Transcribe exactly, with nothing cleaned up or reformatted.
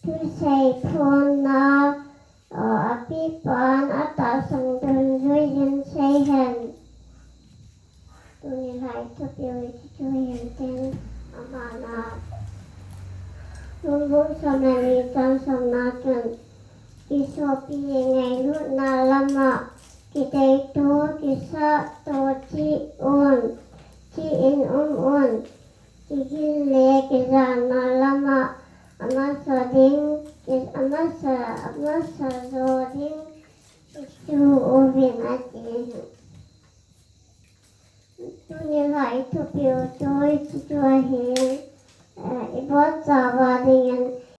Thusei phonna, apipan atahsan dungjui hin sei hen. Tuni lai thupi u chu chu hin tin, abana Rom bung somleni chang somna chun, kisopi ngailutna lama kiteito, kisahto cheh un, cheh in um un, kigin le kijana lama amasa ding, ki-, amasa, amasa jo ding kisu uvin ati. Tuni lai thupi u chu chu chu ahin, eh, ibonchauva dingin